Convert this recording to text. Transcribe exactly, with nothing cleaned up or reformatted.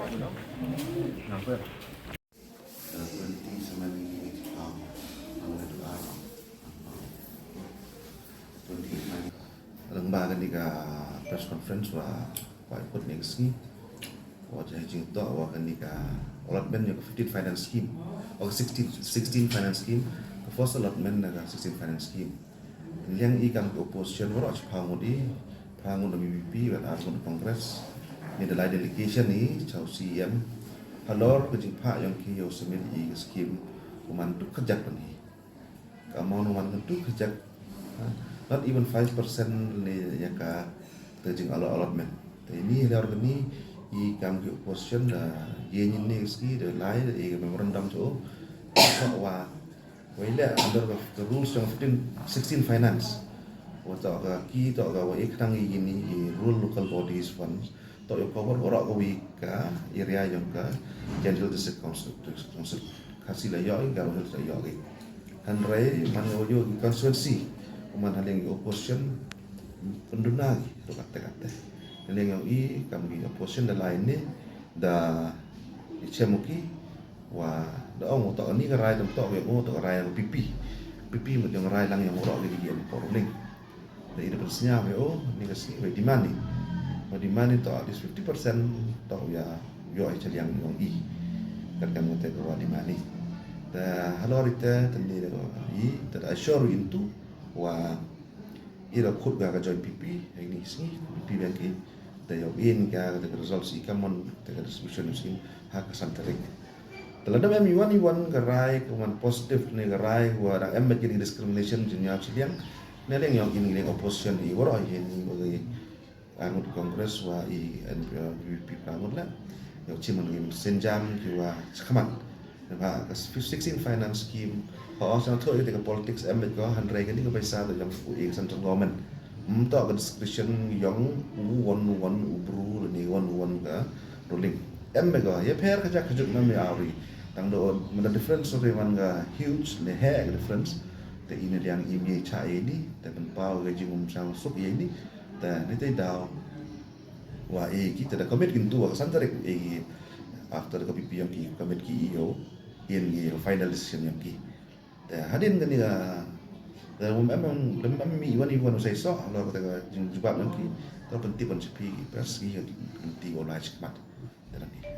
Twenty seven, twenty-eight, um, Lyngba kane ka press conference wa, wa kut ne ka sngi, wa jai jingtoh wa kane ka allotment ïa ka fifteen finance scheme, o ka sixteen, sixteen finance scheme, ka first allotment na ka sixteen finance scheme. Liang i kam ka opposition waroh, phra ngut i, phra ngut na V P P, wat ar ngut na Congress. Ni da lai delegation i cha u C E M halor ka jingphah ïong ki ïa u submit i ka scheme, u man duk kajak ban i. Ka amount u man duk kajak, ha? Not even five percent ne ïa ka, ka jing allot-, allotment. Te ini halor kane i kam ki opposition da ïa ni ne ski da lai da i memorandum to. Wa Wa i leh under the, the rules jong fifteen, sixteen finance. Wa toh ka ki toh ka wa i khnang i ini i rural local bodies funds. Toh i cover waroh ka wi ka area jong ka Jaintia Hills District Council, Council. Khasi la ïoh i, Garo Hills la ïoh i. Hynrei man nga wa ïoh i constituency, man ha liang i opposition pynduna ki ruh katta katta. Ha liang i kam ki opposition da lai ne da i chem u ki, wa da ong u toh ni ka rai, dang toh ïa u toh ka rai ïa u P P. P P mut ïa u rai lang ïa u roh ïa u P P ruling. Da i da pynsñiaw ïa u ni ka sngi wa demand ni. Wa demand ni toh at least fifty percent toh ïa ïoh i chaliang ïa u i. Kat kam kata ka wa demand ni. Da halor ite tang ni da i da assure into wa i da khut ga ka joint P P, ha ini sngi P P biang ki. Da ïoh in ka, ka results i ka mon, ka distribution sngi ha ka san tarik. Te lada em i wan i wan ka rai ka wan positive ne ka rai wa da em bad ki discrimination jingïap chiliang. Ne leng ïoh in leng opposition i waroh i ni wa i angut Congress wa i N P P angut la. Ïoh chi man i senjam ki wa chakmat. Ba ka sixteen finance scheme, ha, sa thoh ïa ka politics em bad ko, hynrei kane ka paisa da jong u central government. Ym toh ka discretion jong u wan u wan u bru ne wan u wan ka ruling. Em bad ko, ïa pher ka jak ka juk nam ïa awri. Tang do, man da difference ri man ka huge ne he ka difference. Te ini liang i mi cha ini, te pynpaw ka jingum sang suk ïa ini. Te ni te daw wa e ki te da commit kin tu wa ka san tarik e ki after ka P P ïong ki commit ki ïoh in ki final decision ïong ki. Te hadien kane ka, te lem em, lem em i wan i wan u sai soh, lo ka jing jubab ïong ki, ka pyntip wan chipi ki pers ki ïong ki ti wa lai chikmat. Te lem ni.